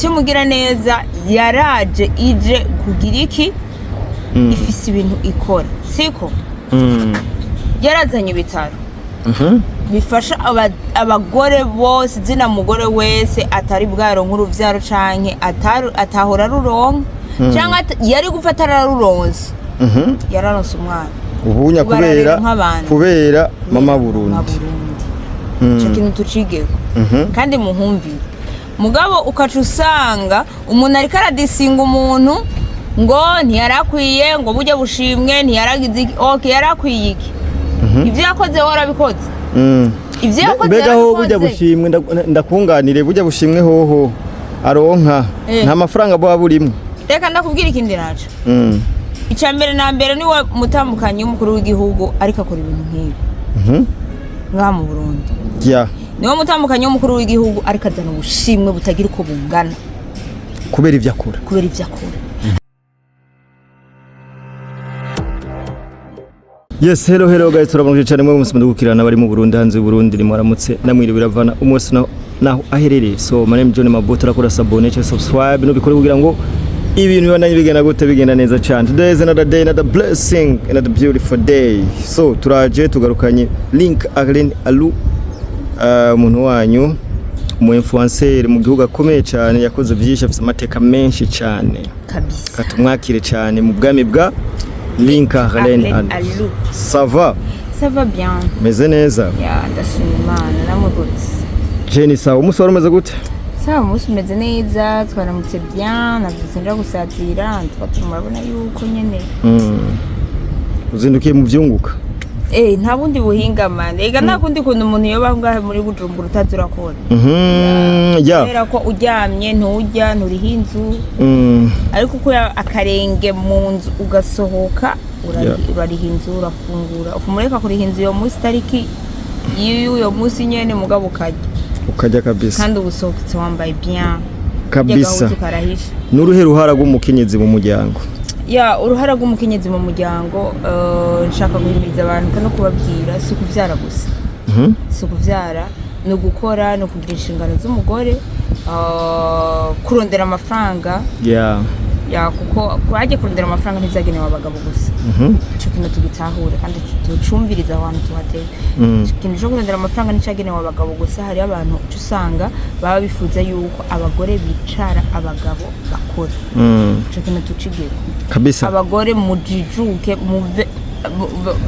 Cy'umugiraneza yaraje ije kugira iki? Ifise ibintu ikora, siko? Yarazanye ibitaro bifasha abagore bose, zina mugore wese atari bwaronka uruvyaro canke atahora aruronka canke yari gupfa atararuronse, yararonse umwana. Ubunya Ubu ararera kubera nk'abantu. Kubera mama Mama Burundi. Burundi. Ico kintu tucigeko kandi muhumvire. Mugabo ukaca usanga umuntu ariko aradisinga umuntu ngo ntiyarakwiye, ngo burya bushimwe ntiyaragize iki. Okay, yarakwiye iki? Ivyo yakoze warabikoze? Ivyo yakoze Mbega ho burya yarabikoze. bushimwe, ndakunganire, burya bushimwe hoho aronka nta mafaranga baba burimwo? Reka ndakubwira ikindi naco. Icya mbere na mbere, niwe mutambukanyi w'umukuru w'igihugu ariko akora ibintu nk'ibi ngaha mu Burundi. Niwe mutambukanyi w'umukuru w'igihugu ariko azana ubushimwe butagira uko bungana. Kubera ivyo akora. Kubera ivyo akora. Yes, hello hello guys, turabonje cyane mwe musi mudukirana bari mu Burundi, hanze y'u Burundi, ni mwaramutse namwiriwe, biravana umunsi naho aherereye. So my name is John Mabuto, turakora s'abonner cyangwa subscribe no bikore kugira ngo ibintu bibandanye bigenda gute, bigenda neza cyane. Today is another day, another blessing, another beautiful day. So turaje tugarukanye Link Arlene Alu, umuntu wanyu, umu influencer mu gihugu akomeye cyane, yakoze byinshi, afite amateka menshi cyane. Kabisa. Katumwakire cyane mu bwami bwa Link Arlene Arlene Alu. Alu. Ça va? Ça va bien. Meze neza. Ya, ndashima Imana. Namwe gute? Jenny, sawa. Umunsi wari umeze gute? Sawa, umunsi umeze neza, twaramutse bien, navyutse nja gusatira, tuba murabona yuko nyene. Uzindukiye mu vyunguka. Eh, nta bundi buhinga man. Ega nta kundi kuntu umuntu yoba ngaha muri Bujumbura utazi urakora. Ya. Kubera ko uryamye nturya, nturiha inzu, ariko uko akarenge mu nzu ugasohoka, urariha inzu, urafungura. Ufumureka kuriha inzu iyo munsi, tariki y'uyo munsi nyene, mugabo ukarya. Ukajya kabisa. Kandi ubusohotse wambaye bien. Kabisa. Agahuzu karahishe. N'uruhe ruhara rw'umukenyezi mu muryango? Ya, uruhara rw'umukenyezi mu muryango, nshaka guhimiriza abantu no kubabwira, si ukuvyara gusa. Si ukuvyara, ni ugukora, ni ukugira inshingano z'umugore, kurondera amafaranga. Ya, kuko hajya kurondera amafaranga ntivyagenewe abagabo gusa. Ico kintu tugitahure kandi tucumvirize aho hantu tuhateye. Ikintu co kurondera amafaranga nticagenewe abagabo gusa. Hariho abantu uca usanga baba bifuza yuko abagore bicara, abagabo bakora. Ico kintu tucigeko. Kabisa. Abagore mujijuke, muve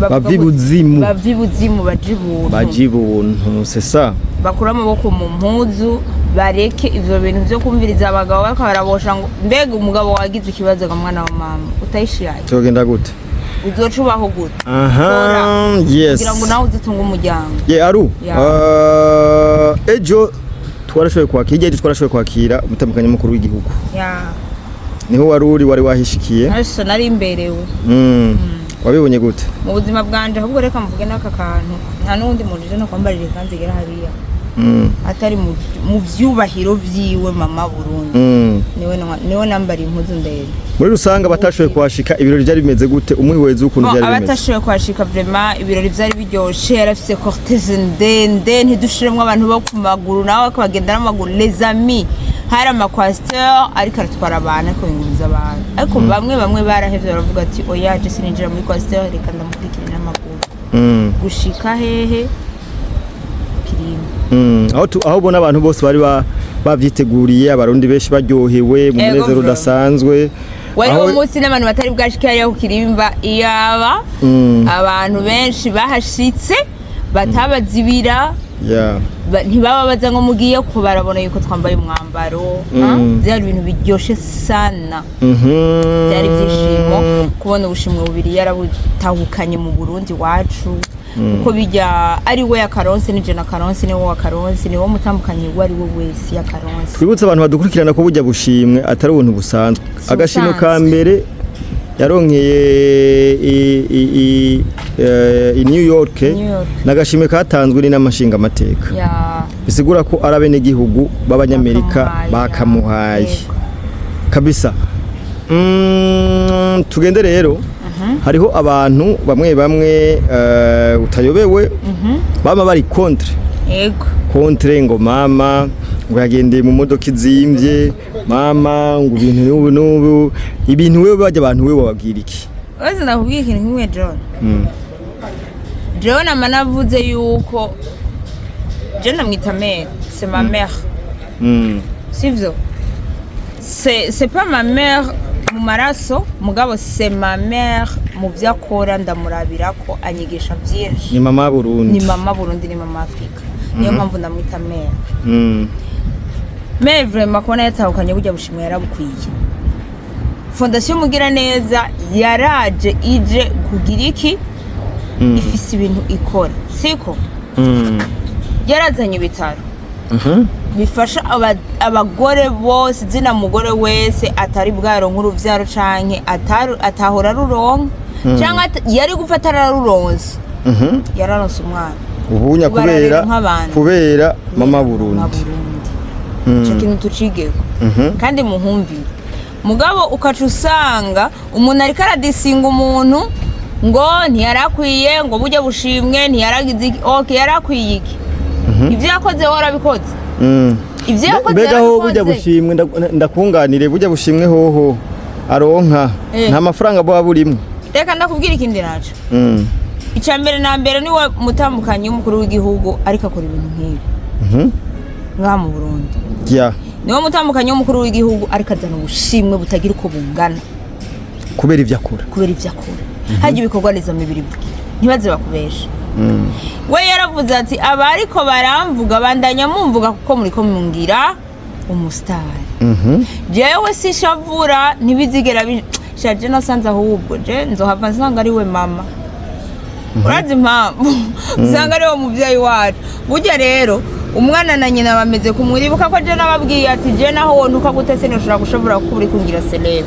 Bave ibuzimu. Bave ibuzimu baje ibuntu. Baje ibuntu, c'est ça. Bakure amaboko mu mpuzu, bareke ivyo bintu vyo kumviriza abagabo bariko barabosha ngo mbega umugabo wagize ikibazo, ga mwana wa mama utayishiyaye. Tugenda gute? Uzoca ubaho gute? Aha. Kora. Yes. Kugira ngo nawe uzitunge umuryango. Ye aru. Ya. Ejo twarashoboye kwakira, hirya y'ejo twarashoboye kwakira umutambukanyi mukuru w'igihugu. Ya. Niho wari uri, wari wahishikiye. Ariko nari imberewe. Wabibonye gute? Mu buzima bwanje, ahubwo reka mvuge n'aka kantu, nta n'uwundi muntu uje no kwambarira ikanzu igera hariya atari mu vyubahiro vyiwe mama Burundi. Niwe nambariye impuzu ndende. Muri rusange, abatashoboye kuhashika, ibirori byari bimeze gute? Umwihwezi w'ukuntu Bon, byari bimeze. Abatashoboye kuhashika, vraiment ibirori vyari biryoshe. Yarafise cortège ndende, ntidushiremwo abantu bo ku maguru, nawe ariko bagenda n'amaguru. Les amis, hari ama coaster ariko aratwara abantu, ariko yunguruza abantu, ariko bamwe bamwe barahevye, baravuga ati: "Oya, je sininjira muri coaster, reka ndamukurikire n'amaguru." Gushika hehe? Kirimba. Aho ubona abantu bose bari bavyiteguriye, abarundi benshi baryohewe mu Ego, munezero bro. udasanzwe. Wari wo munsi n'abantu batari bwashike hariya ku Kirimba, iyaba abantu benshi bahashitse batabazibira, ntibaba baza ngo mugiye ko barabona yuko twambaye umwambaro, ha? Byari ibintu biryoshe sana. Byari ibyishimo kubona ubushimwe bubiri yarabutahukanye mu Burundi wacu, kuko bijya ari we yakaronse, nije na karonse, niwe wa karonse, niwe mutambukanyi uwo ari we wese yakaronse. Twibutse abantu badukurikirana ko burya bushimwe atari ubuntu busanzwe. Si Agashimwe ka ubusanzwe. mbere yaronkeye i New York, New York. n'agashimwe katanzwe n'inama nshingamateka, bisigura ko ari abenegihugu b'abanyamerika bakamuhaye. Yego. Kabisa. Tugende rero, hariho abantu bamwe bamwe utayobewe bama bari contre, Yego. contre ngo mama Ngo yagendeye mu modoka izimvye, mama, ngo ibintu n'ubu n'ubu, ibintu wewe bajya abantu wewe wababwira iki? Wese ndakubwira ikintu kimwe, John. Jewe nama navuze yuko je ndamwita mère, c'est ma mère. Sivyo, c'est pas ma mère mu maraso, mugabo c'est ma mère mu byo akora. Ndamurabira ko anyigisha byinshi. Ni mama Burundi. Ni mama Burundi, ni mama Afrika, niyo mpamvu ndamwita mère. Mère vraiment, kubona yatahukanye burya bushimwe yarabukwiye. Fondation Mugiraneza yaraje ije kugira iki? Ifise ibintu ikora, siko? Yarazanye ibitaro bifasha abagore bose, zina mugore wese atari bwaronka uruvyaro canke atahora aruronka canke yari gufata araruronse, yararonse umwana. Ubunya Ubu ararera kubera nk'abandi. Kubera mama Mama Burundi. Burundi. Ico kintu tucigeko kandi muhumvire. Mugabo ukaca usanga umuntu ariko aradisinga umuntu ngo ntiyarakwiye, ngo burya bushimwe ntiyaragize iki. Okay, yarakwiye iki? Ibyo yakoze warabikoze? Ibyo yakoze Mbega ho burya yarabikoze. bushimwe, ndakunganire, burya bushimwe hoho aronka nta mafaranga buba burimwo? Reka ndakubwira ikindi naco. Icya mbere na mbere, niwe mutambukanyi w'umukuru w'igihugu ariko akora ibintu nk'ibi ngaha mu Burundi. Niwe mutambukanyi w'umukuru w'igihugu ariko azana ubushimwe butagira uko bungana. Kubera ivyo akora. Kubera ibyo akora. Hajya ibikorwa rezo mibiri bivugira, ntibaze bakubesha. We yaravuze ati: "Abariko baramvuga, bandanya mumvuga kuko muriko mungira umusitari. Jewe sishavura, ntibizigera shaje." Nasanze ahubwo je nzohava nsanga ari we mama. Urazi impamvu usanga ari we muvyeyi wacu? Burya rero umwana na nyina bameze kumuribuka ko je nababwiye ati: "Je naho wontuka gute, sinashobora gushobora kuko uri kungira célèbre."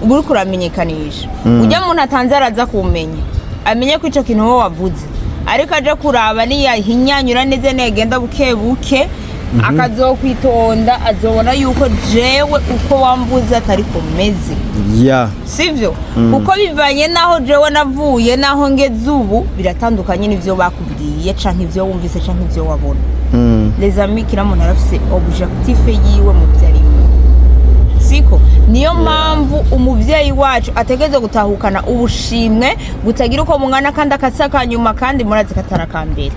Uba uriko uramenyekanisha. Ujya muntu atanze araza kumenya, amenye ko ico kintu wowe wavuze, ariko aje kuraba niyahinyanyura neza, niyagenda buke buke, akazokwitonda, azobona yuko jewe uko wambuze atari kumeze. Sivyo? Kuko bivanye naho jewe navuye naho ngeze ubu biratandukanye n'ivyo bakubwiye canke ivyo wumvise canke ivyo wabona. Les amis, kila muntu arafise objectif yiwe mu vyo arimo, siko? Niyo mpamvu umuvyeyi wacu ategerezwa gutahukana ubushimwe butagira uko bungana, kandi akasa kanyuma, kandi murazi katara kambere.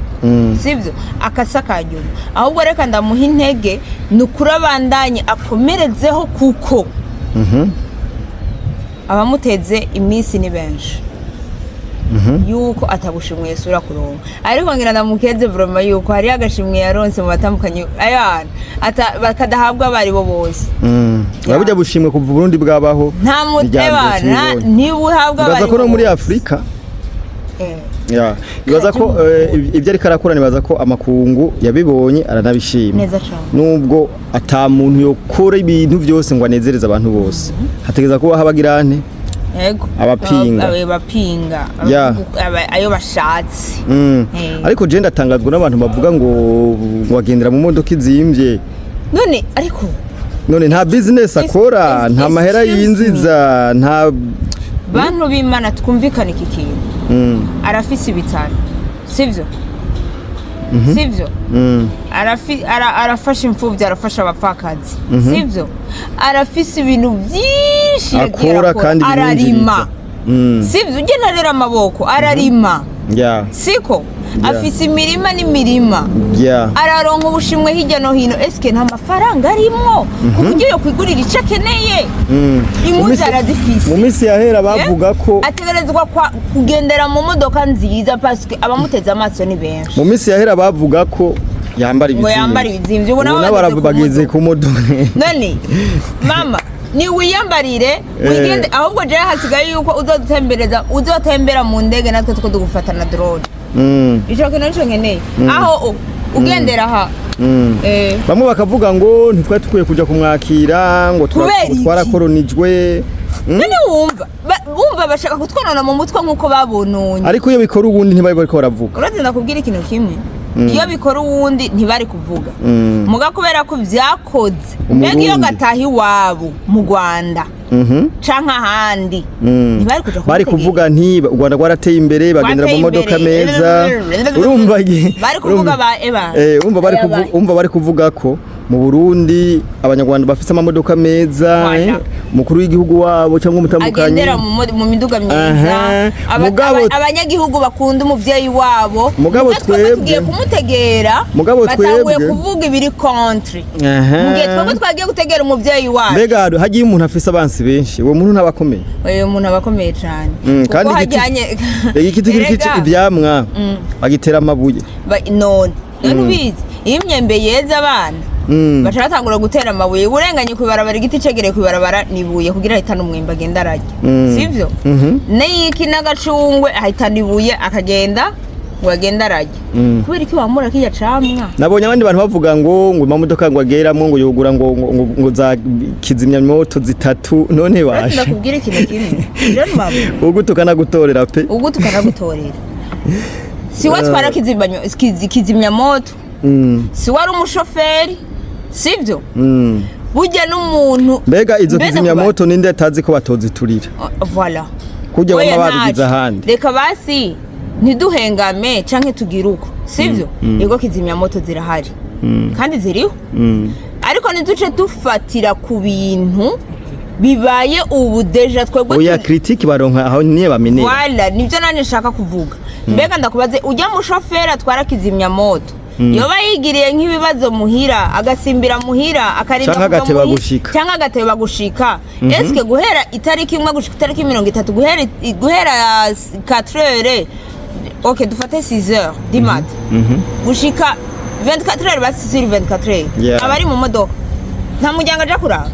Sivyo? Akasa kanyuma. Ahubwo reka ndamuha intege, ni ukuri, abandanye akomerezeho, kuko abamuteze iminsi ni benshi yuko atabushimwe yasubira kuronka. Ariko ngira ndamukeze vraiment yuko hariyo agashimwe yaronse mu batandukanye ayana bakadahabwa abari bo bose. Burya bushimwe kuva Burundi bwabaho nta ni irya mbere mutebana tubibonye. Ntibuhabwa Nibaza abari ko no bo muri bose. Afurika. Ya, nibaza ko ibyo ariko arakora, nibaza ko amakungu yabibonye aranabishima. Neza cane. Nubwo ata muntu yokora ibintu byose ngo anezereze abantu bose, hategeza kubaho abagirante. Yego. Abapinga. Abapinga. Ayo bashatse. Ariko je ndatangazwa n'abantu bavuga ngo agendera mu modoka izimvye. None ariko None nta business akora, nta mahera excuse me. yinziza, nta Bantu b'Imana, twumvikane iki kintu. Arafise ibitaro, sivyo? Sivyo? Arafasha imfubyi, arafasha abapfakazi, sivyo? Arafise ibintu byinshi yagiye Akora arakora. kandi Ararima, bimwinjiriza. Sivyo? Ugenda arera amaboko, ararima, siko? Afise imirima n'imirima. Araronka ubushimwe hirya no hino. Eske nta mafaranga arimwo ku buryo yo kwigurira icyo akeneye? Impuzu arazifise. Mu minsi yahera bavuga ko Ategerezwa kugendera mu modoka nziza parce que abamuteze amaso ni benshi. Mu minsi yahera bavuga ko yambara Ngo ibizimvye. yambara ibizimvye, ubu nabo Ubu nabo bageze ku bageze ku modoka. None mama, ni wiyambarire wigende. Ahubwo jewe hasigaye yuko uzodutembereza, uzotembera mu ndege, natwe tuko tugufata na drone. Ico kintu nico nkeneye, aho ugendera aha. Bamwe bakavuga ngo ntitwari dukwiye kuja kumwakira, ngo Kubera iki? twarakoronijwe. None wumva wumva bashaka kutwonona mu mutwe nk'uko babononye. Ariko iyo bikora ubundi ntibari bariko baravuga. Uretse ndakubwira ikintu kimwe, iyo bikora uwundi ntibari kuvuga. Muga kubera ko vyakoze, mbega iyo Umurundi. gataha iwabo mu Rwanda canke ahandi, ntibari kuja Bari kumutegera. kuvuga nti u Rwanda rwarateye imbere, bagendera mu Rwateye modoka imbere. meza. Urumva Bari kuvuga urumva ba eba. Urumva bari Aya umva bari kuvuga ko Mu Burundi abanyarwanda bafise amamodoka meza, Voilà. umukuru w'igihugu wabo cyangwa umutambukanyi agendera mu miduga myiza. Abanyagihugu bakunda umuvyeyi wabo. Mugabo Muga twebwe tugiye kumutegera, Mugabo batanguye kuvuga ibiri contre, mu gihe twebwe twagiye gutegera umuvyeyi wacu. Mbega hagiye umuntu afise abansi benshi, uwo muntu ntabakomeye? Uyu muntu aba akomeye cane. Kuko Kandi igiti kiriko Erega, ivyamwa bagitera amabuye. None ubizi, iyo imyembe yeze, abana baca batangura gutera amabuye. Urenganye kw'ibarabara, igiti cegereye kw'ibarabara nibuye kugira ahitane umwembe agenda ararya. Sivyo? Mhm. N'iki n'agacungwe, ahitana ibuye akagenda ngo agende ararya. Kubera iki wamura kirya camwa? Nabonye abandi bantu bavuga ngo amamodoka ngo ageramwo, ngo yogura ngo za kizimyamoto zitatu. None Uretse basha ndakubwira ikintu kimwe, Jean Mabu. Ugutuka nagutorera pe. Ugutuka nagutorera. Si we atwara kizimyamoto, si we ari umushoferi, sibyo? Burya n'umuntu Mbega izo Mbega kizimyamoto ninde atazi ko batoziturira? Oh, voilà. Kurya Oya, bama babigize ntaco. ahandi. Reka basi ntiduhengame canke tugire uko, sibyo? Yego, kizimyamoto zirahari kandi ziriho, ariko ntiduce dufatira ku bintu bibaye ubu. Déjà twebwe Oya, critique baronka aho niye bamenera. Voilà, nibyo nanjye nshaka kuvuga. Mbega ndakubaze, ujya mushoferi atwara kizimyamoto yoba yigiriye nk'ibibazo muhira, agasimbira muhira, akarinda Canke kuva agateba muhira, gushika. canke agateba gushika, eske guhera itariki 1 gushika itariki 30, guhera 4 heures, ok, dufate 6 heures du mat gushika 24 heures, basi sur 24 heures aba ari mu modoka, nta muryango aja kuraba?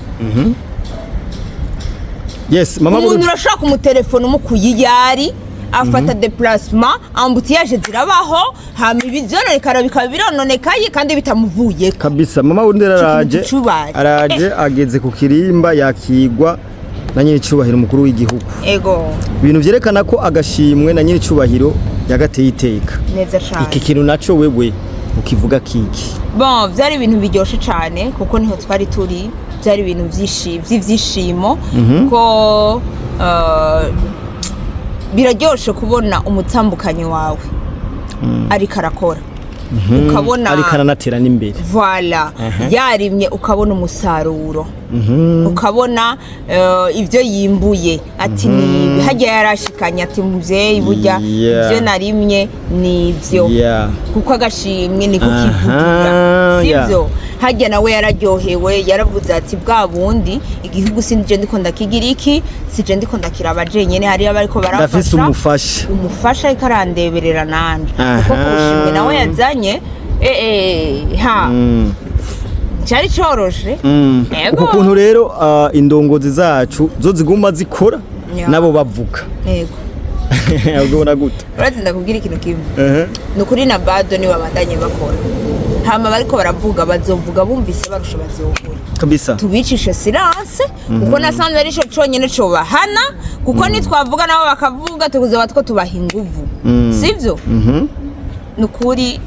Yes, mama Umuntu Burundi. urashobora kumutelefona umukuye iyo ari, afata déplacement, embouteillage zirabaho, hama ivyononekara bikaba birononekaye kandi bitamuvuyeko. Kabisa, mama Burundi araje. Cubaye. Araje, ageze ku kirimba, yakigwa na nyiricubahiro umukuru w'igihugu. Ibintu vyerekana ko agashimwe na nyiricubahiro yagateye iteka. Neza cane. Iki kintu naco wewe ukivuga kiki? Bon, vyari ibintu biryoshe cane kuko niho twari turi, byari ibintu vy'ivyishimo ko biraryoshe kubona umutambukanyi wawe ariko arakora, ukabona ariko aranatera n'imbere. Voilà, yarimye ukabona umusaruro, ukabona ibyo yimbuye, ati ni hajya yarashikanye, ati muvyeyi, burya ibyo narimye ni ibyo, kuko agashimwe niko kivugira, sibyo? Hajya nawe yararyohewe, yaravuze ati bwa bundi igihugu sinje ndiko ndakigira iki, sije ndiko ndakiraba jenyene, hariyo abariko Ndafise baramfasha. Umufasha. Umufasha ariko arandeberera nanje, kuko ku bushimwe nawe yazanye ha cyari coroshe. Yego. Uku kuntu rero indongozi zacu zo ziguma zikora nabo bavuga, ubona gute? Urazi, ndakubwira ikintu kimwe. Ni ukuri na bado niwe babandanye bakora, hama bariko baravuga bazovuga bumvise barusha, bazokura. Tubicishe silence, kuko nasanze arico conyene cobahana, kuko nitwavuga nabo bakavuga, tukuzoba two tubaha inguvu, sivyo? Mhm. Ni ukuri,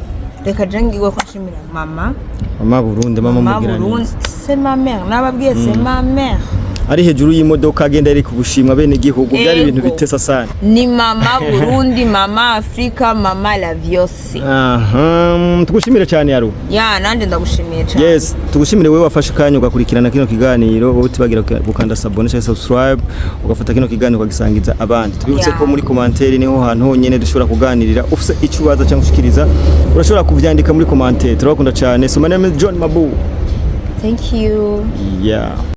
reka je ngigwe ko nshimira mama. Mama Burundi, mama Mama mugira Burundi, neza. C'est ma mère, nababwiye, c'est ma mère. Ari hejuru y'imodoka agenda ari kugushimwa bene igihugu, byari ibintu bitesa sana. Ni mama Burundi, mama Afrika, mama la vyose. Aha, tugushimire cyane yaru. Ya, nanje ndagushimiye cyane. Yes, tugushimire wewe wafashe akanya ugakurikirana kino kiganiro. Wowe utibagira gukanda s'abonner cyangwa subscribe, ugafata kino kiganiro ukagisangiza abandi. Tubibutse ko muri commentaire niho hantu honyene dushobora kuganirira. Ufise icyo ubaza cyangwa ushikiriza, urashobora kuvyandika muri commentaire. Turabakunda cyane. So my name is John Mabu. Thank you. Yeah.